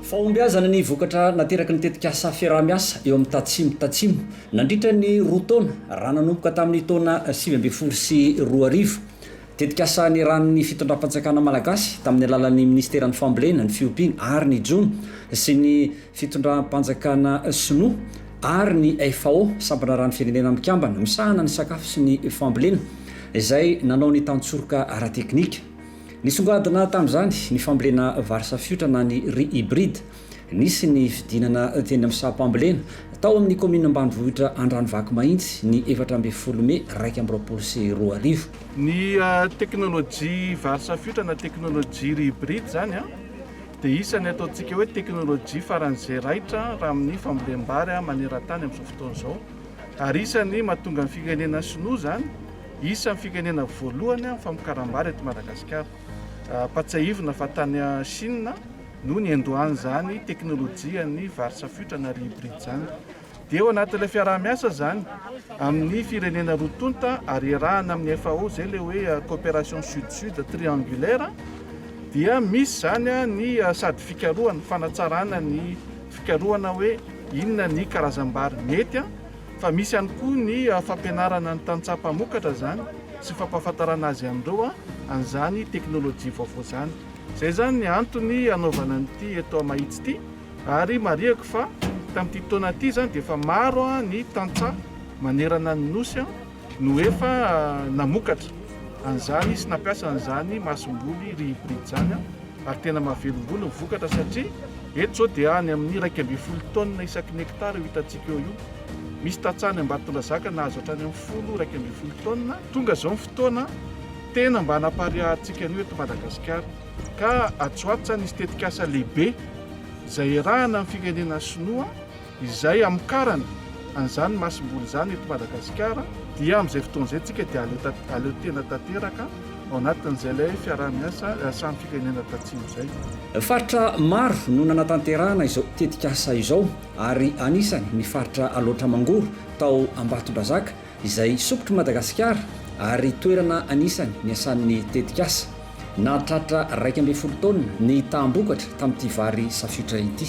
Fahombiazana ny vokatra nateraky ny tetikasa fiaraha-miasa eo amin'ny Tatsimo Tatsimo nandritra ny roa taona raha nanomboka tamin'ny taona 2019. Tetikasa niarahan'ny fitondram-panjakana malagasy tamin'ny alalan'ny minisiteran'ny Fambolena, ny Fiompiana ary ny Jono sy ny fitondram-panjakana sinoa ary ny FAO, Sampana Rano Firenena Mikambana misahana ny sakafo sy ny fambolena, izay nanao ny tantsoroka ara-teknika. Nisongadina tamin'izany ny fambolena vary safiotra na ny riz hybride. Nisy ny fidinana teny amin'ny saham-pambolena tao amin'ny kaominina ambanivohitra Andranovaky Mahitsy ny 14 mey 2021. Ny teknolojia vary safiotra na teknolojia riz hybride izany dia isan'ny ataontsika hoe teknolojia faran'izay raitra raha amin'ny fambolem-bary maneran-tany amin'izao fotoana izao ary isan'ny mahatonga ny firenena sinoa izany isan'ny firenena voalohany amin'ny famokaram-bary eto Madagasikara. Ampatsiahivina fa tany Chine no niandohan'izany teknolojian'ny vary safiotra na riz hybride izany. Dia ao anatin'ilay fiaraha-miasa izany amin'ny firenena roa tonta ary iarahana amin'ny FAO, izay ilay hoe coopération sud-sud triangulaire, dia misy izany ny sady fikarohana, fanatsarana ny fikarohana hoe inona ny karazam-bary mety, fa misy ihany koa ny fampianarana ny tantsaha mpamokatra izany sy fampahafantarana azy an'ireo an'izany teknolojia vaovao izany. Izay izany ny antony hanaovana an'ity eto Mahitsy ity. Ary marihako fa tamin'ity taona ity izany dia efa maro ny tantsaha manerana ny Nosy no efa namokatra an'izany sy nampiasa an'izany masomboly riz hybride izany ary tena mahavelom-boly ny vokatra satria eto izao dia any amin'ny 11 taonina isaky ny hectare io hitantsika eo io. Misy tantsaha any Ambatondrazaka nahazo hatrany amin'ny folo, 11 taonina. Tonga izao ny fotoana tena mba hanapariahantsika an'io eto Madagasikara. Ka atsy ho atsy nisy tetikasa lehibe izay iarahana amin'ny firenena sinoa izay hamokarana an'izany masomboly izany eto Madagasikara dia amin'izay fotoana izay tsika dia aleo tena tanteraka ao anatin'izay ilay fiaraha-miasa samy firenena tatsimo izay. Faritra maro no nanatanterahana izao tetikasa izao ary anisany ny faritra Alaotra Mangoro tao Ambatondrazaka izay sompitr'i Madagasikara ary toerana anisany niasan'ny tetikasa. Nahatratra 11 taonina ny taham-bokatra tamin'ity vary safiotra ity.